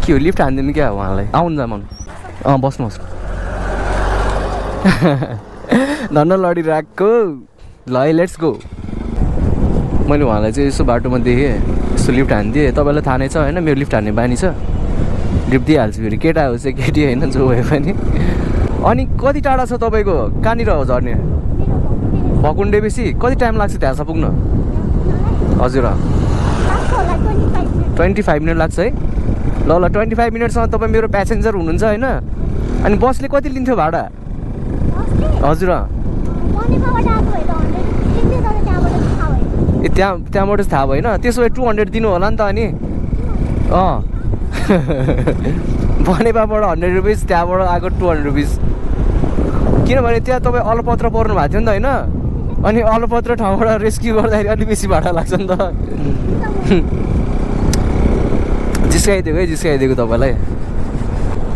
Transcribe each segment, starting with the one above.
के हो लिफ्ट हानिदिनु क्या उहाँलाई आउनु जामाउनु बस्नुहोस् धन्न लडिरहेको ल लेट्स गो मैले उहाँलाई चाहिँ यसो बाटोमा देखेँ यस्तो लिफ्ट हानिदिएँ तपाईँलाई थाहा नै छ होइन मेरो लिफ्ट हान्ने बानी छ लिफ्ट दिइहाल्छु फेरि केटा हो चाहिँ केटी होइन जो भए पनि अनि कति टाढा छ तपाईँको कहाँनिर हो झर्ने भकुन्डे बेसी कति टाइम लाग्छ त्यहाँसम्म पुग्न हजुर 25 मिनट लाग्छ है ल 25 मिनटसम्म तपाईँ मेरो प्यासेन्जर हुनुहुन्छ होइन अनि बसले कति लिन्थ्यो भाडा हजुर ए त्यहाँबाट थाहा भएन त्यसो भए 200 दिनु होला नि त अनि बनेपाबाट 100 रुपिस त्यहाँबाट आएको 200 रुपिस किनभने त्यहाँ तपाईँ अलपत्र पर्नु भएको थियो नि त होइन अनि अलपत्र ठाउँबाट रेस्क्यु गर्दाखेरि अलिक बेसी भाडा लाग्छ नि त जिस्काइदिएको है जिस्काइदिएको तपाईँलाई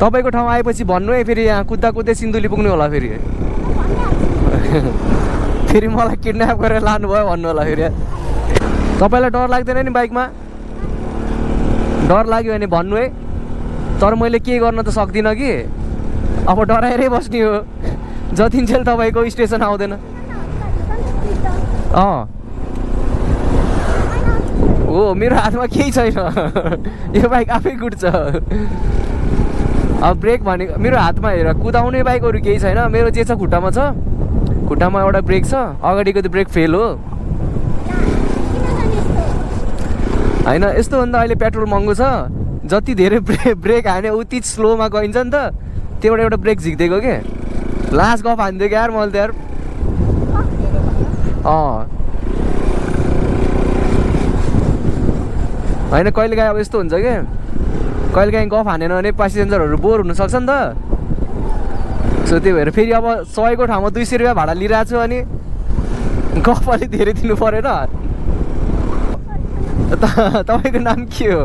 तपाईँको ठाउँ आएपछि भन्नु है फेरि यहाँ कुद्दा कुद्दै सिन्धुली पुग्नु होला फेरि फेरि मलाई किडन्याप गरेर लानुभयो भन्नु होला फेरि तपाईँलाई डर लाग्दैन नि बाइकमा डर लाग्यो भने भन्नु है तर मैले केही गर्न त सक्दिनँ कि अब डराएरै बस्ने हो जतिन्जेल तपाईँको स्टेसन आउँदैन हो मेरो हातमा केही छैन यो बाइक आफै कुट्छ अब ब्रेक भनेको मेरो हातमा हेर कुदाउने बाइकहरू केही छैन मेरो जे छ खुट्टामा एउटा ब्रेक छ अगाडिको त ब्रेक फेल हो होइन यस्तो भन्दा अहिले पेट्रोल महँगो छ जति धेरै ब्रेक हाने उति स्लोमा गइन्छ नि त त्योबाट एउटा ब्रेक झिक्दिएको के लास्ट गफ हानिदियो क्या यार मैले त यार होइन कहिलेकाहीँ अब यस्तो हुन्छ कि कहिलेकाहीँ गफ हानेन भने प्यासेन्जरहरू बोर हुनसक्छ नि त सो त्यही भएर फेरि अब 100को ठाउँमा 200 रुपियाँ भाडा लिइरहेको छु अनि गफ अलिक धेरै दिनु परेन तपाईँको नाम के हो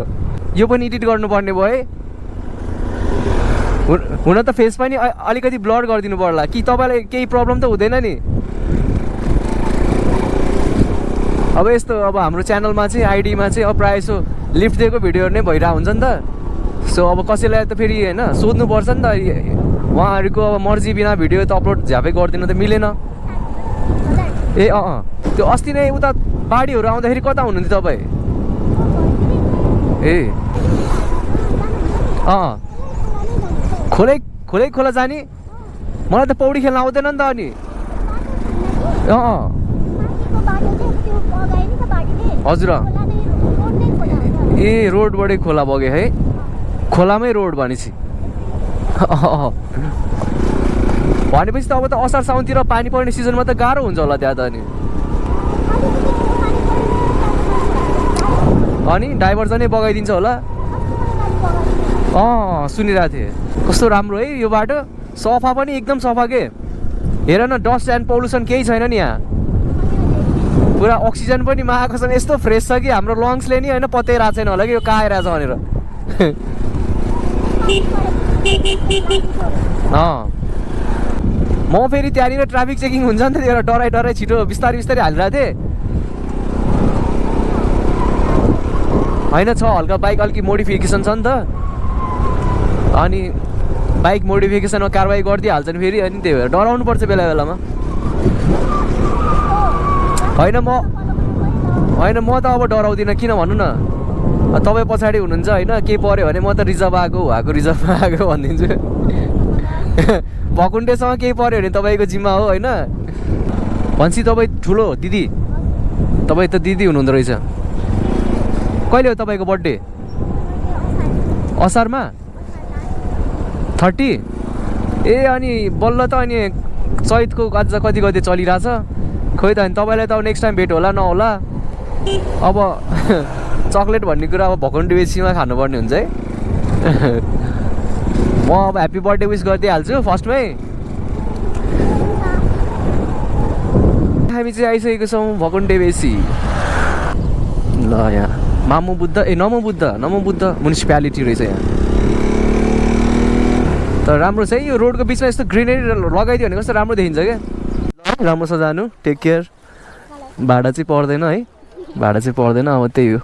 यो पनि एडिट गर्नुपर्ने भयो है हुन त फेस पनि अलिकति ब्लर गरिदिनु पर्ला कि तपाईँलाई केही प्रब्लम त हुँदैन नि अब यस्तो अब हाम्रो च्यानलमा चाहिँ आइडीमा चाहिँ अब प्रायः यसो लिफ्ट दिएको भिडियोहरू नै भइरहेको हुन्छ नि त सो अब कसैलाई त फेरि होइन सोध्नुपर्छ नि त उहाँहरूको अब मर्जी बिना भिडियो त अपलोड झ्यापै गरिदिनु त मिलेन ए त्यो अस्ति नै उता बाढीहरू आउँदाखेरि कता हुनुहुन्थ्यो तपाईँ ए खोलै खोला जाने मलाई त पौडी खेल्न आउँदैन नि त अनि हजुर ए रोडबाटै खोला बग्यो है खोलामै रोड भनेपछि भनेपछि त अब त असार साउनतिर पानी पर्ने सिजनमा त गाह्रो हुन्छ होला त्यहाँ त अनि डाइभर्जन नै बगाइदिन्छ होला सुनिरहेको थिएँ कस्तो राम्रो है यो बाटो सफा पनि एकदम सफा के हेर न डस्ट एन्ड पल्युसन केही छैन नि यहाँ पुरा अक्सिजन पनि महाकसन यस्तो फ्रेस छ कि हाम्रो लङ्सले नि होइन पत्तै रहेको छैन होला कि यो कहाँ आइरहेछ भनेर म फेरि त्यहाँनिर ट्राफिक चेकिङ हुन्छ नि त त्यो डराइ छिटो बिस्तारै हालिरहेको थिएँ होइन छ हल्का बाइक अलिक मोडिफिकेसन छ नि त अनि बाइक मोडिफिकेसनमा कारवाही गरिदिइहाल्छन् फेरि अनि त्यही भएर डराउनु पर्छ बेला बेलामा होइन म त अब डराउँदिनँ किन भन्नु न तपाईँ पछाडि हुनुहुन्छ होइन के पऱ्यो भने म त रिजर्भ आएको रिजर्भ आएको भनिदिन्छु भकुन्डेसँग केही पऱ्यो भने तपाईँको जिम्मा हो होइन भनेपछि तपाईँ ठुलो दिदी तपाईँ त दिदी हुनुहुँदो रहेछ कहिले हो तपाईँको बर्थडे असारमा 30 ए अनि बल्ल त अनि चैतको अझ कति चलिरहेछ खोइ त अनि तपाईँलाई त अब नेक्स्ट टाइम भेट होला नहोला अब चक्लेट भन्ने कुरा अब भकुन्डे बेसीमा खानुपर्ने हुन्छ है म अब ह्याप्पी बर्थडे विस गरिदिइहाल्छु फर्स्टमै हामी चाहिँ आइसकेको छौँ भकुन्डे बेसी ल यहाँ नमो बुद्ध म्युनिसिपालिटी रहेछ यहाँ तर राम्रो छ है यो रोडको बिचमा यस्तो ग्रिनरी लगाइदियो भने कस्तो राम्रो देखिन्छ क्या राम्रो छ जानु टेक केयर भाडा चाहिँ पर्दैन है भाडा चाहिँ पर्दैन अब त्यही हो